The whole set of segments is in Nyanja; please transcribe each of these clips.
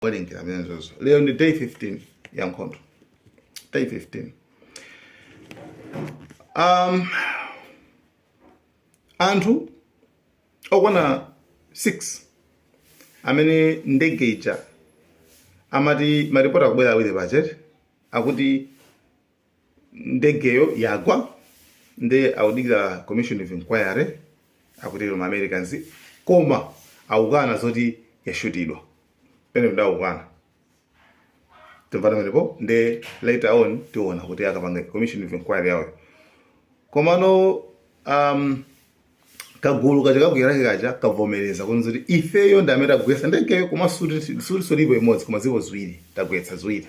Kuwerengera zimenezozo, lero ndi day 15 ya nkhondo, day 15. Anthu okwana 6 amene ndege ija amati, maripoti akubwera awiri pachete, akuti ndegeyo yagwa nde akudikira commission of inquiry, akutero ma Americans, koma akukana zoti yashutidwa. Pene ndakukana, timvana pamenepo. Nde later on tiona kuti akapanga commission of inquiry yawo. Komano kagulu kaja kaku Iraq kaja kavomereza kunena kuti ifeyo ndi amene tagwetsa ndegeyo, koma suti solipo imodzi koma zipo ziwiri, tagwetsa ziwiri,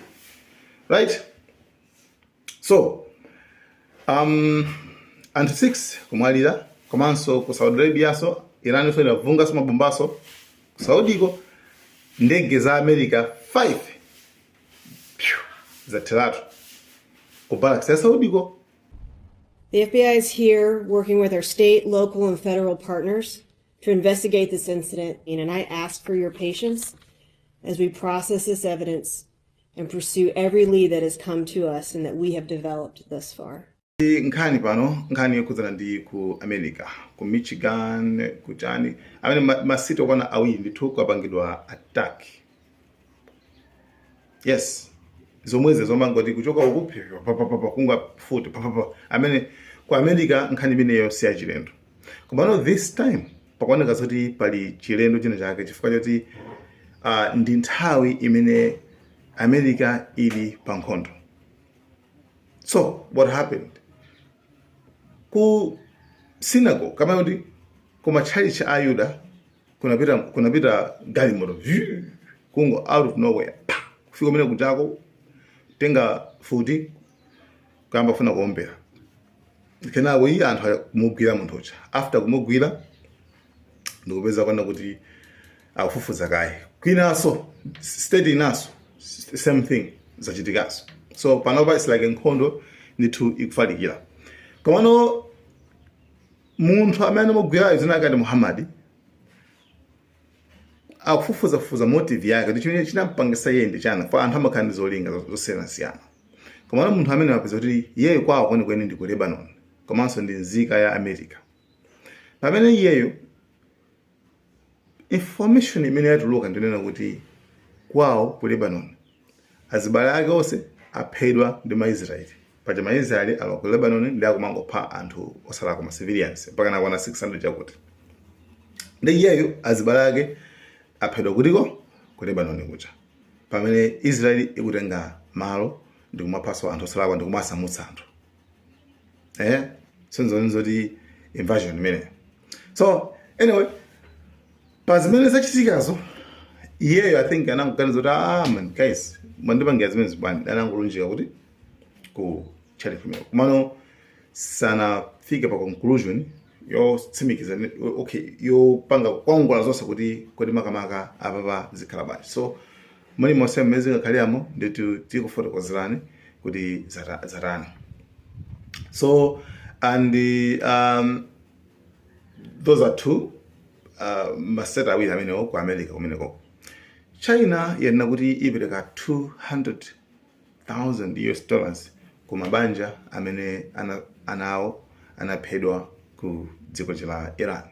right? So anthu 6 kumwalira. Komanso ku Saudi Arabia so, Iran so inavungaso mabombaso ku Saudiko, ndege za America 5 phew, zatheratu ku barracks ya Saudiko. The FBI is here working with our state, local, and federal partners to investigate this incident, and I ask for your patience as we process this evidence and pursue every lead that has come to us and that we have developed thus far. Nkhani pano, nkhani yokhudzana ndi ku America, ku Michigan, kuchani amene ma city okwana awiri ndithu kwapangidwa attack. Yes, zomwezi zomangoti kuchoka uku papapapa, kunga futi papapa amene ku America. Nkhani imeneyo si yachilendo, komano this time pakuoneka zoti pali chilendo china chake, chifukwa choti ndi nthawi imene America ili pa nkhondo. So what happened ku synagogue, kama kuti kumatchalichi a Yuda, kunapita galimoto vyu, kungo out of nowhere, pa kufika kumene kuchako, tenga futi, kuyamba kufuna kuombera. Kenako iye anthu kumugwira munthu uja. After kumugwira, ndikupeza kwana kuti akufufuza kaye. Kwinaso, state inaso, same thing zachitikaso. So panopa it's like nkhondo ndithu ikufalikira. Komano munthu amene amugwirayo dzina lake ndi Muhammad. Akufufuzafufuza motive yake kuti chimene chinampangisa iye ndi chani, fa anthu amakhala ndi zolinga zosiyanasiyana. Komano munthu amene wapeza kuti iyeyo kwawo kwenikweni ndi ku Lebanon, komanso ndi nzika ya America. Pamene iyeyo, information imene yatuluka ndinena kuti kwawo ku Lebanon azibale ake onse aphedwa ndi Maisraeli. Paja Maisraeli alowa ku Lebanon ndi akumangopha anthu osalakwa, ma civilians, mpaka nakwana 600 chakuti. Ndi iyeyo azibale ake aphedwa kutiko? Ku Lebanon kuja, pamene Israeli ikutenga malo ndi kumaphaso anthu osalakwa ndi kumasamutsa anthu. Sinzoni zoti invasion imeneyo. So anyway, pa zimene zachitikazo, iyeyo I think anangoganiza kuti, "Ah man, guys, mwandipangira zimene zibwani." Anangolunjika kuti ku chali kumene, komano sanafike pa conclusion yotsimikiza, okay, yopanga kukongola zonse kuti kodi makamaka apapa zikhala bwanji. So muli monse mmene zingakhaliramo nditu tikufotokozerani kuti zatani. So and those are two ma state awiri amenewo ku America kumeneko. China yanena kuti ipereka 200,000 US dollars ku mabanja amene anawo anaphedwa ku dziko la Iran.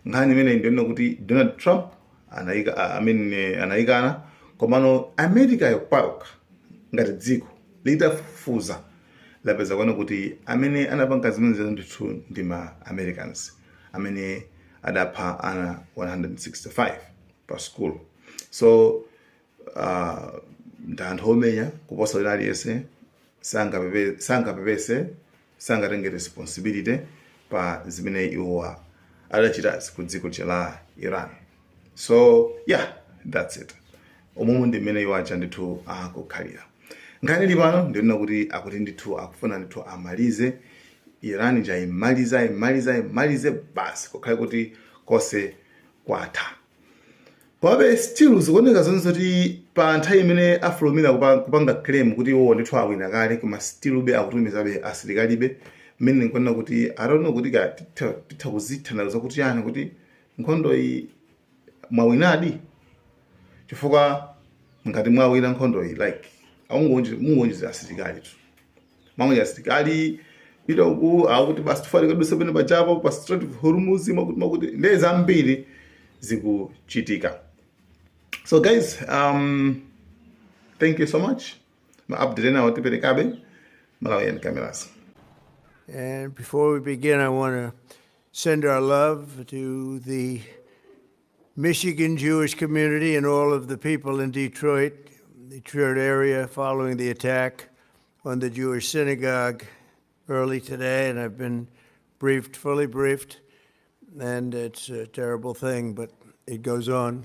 Nkhani imene ndionena kuti Donald Trump anayika, I mean, anayikana. Komano America yopayokha ngati dziko litafufuza lapeza kuona kuti amene anapanga zimenezo ndithu ndi ma Americans amene adapha ana 165 pa school. So ndi anthu omenya kuposa wina aliyense, sangapepese, sangatenge responsibility pa zimene iwowa adachitazi ku dziko la Iran. So yeah, that's it. Umumu ndi mmene iwo aja ndithu akukhalira. Nkhani ili pano ndionena kuti akuti ndithu akufuna ndithu amalize Iran ija, imaliza, imaliza, imalize basi, kukhale kuti konse kwatha. Komabe still zikuoneka zonse kuti pa nthawi imene afulumira kupanga claim kuti iwo ndithu awina kale, koma still be akutumizabe asilikalibe, mmene nkuonena kuti I don't know kuti ka titha kuzithana zakuti yani, kuti nkhondo iyi mwawinadi, chifukwa Ngati mwawina nkhondo iyi, like mungonjeza asilikali tu, mangonjeza asilikali pita uku, akuti basi tifane kaduse pene pachapo pa Strait of Hormuz, makuti makuti, ndiye zambiri zikuchitika. So guys, thank you so much. Ma update enawo tiperekabe. Malawian Cameras. And before we begin, I want to send our love to the Michigan Jewish community and all of the people in Detroit, Detroit area, following the attack on the Jewish synagogue early today. And I've been briefed, fully briefed, and it's a terrible thing, but it goes on.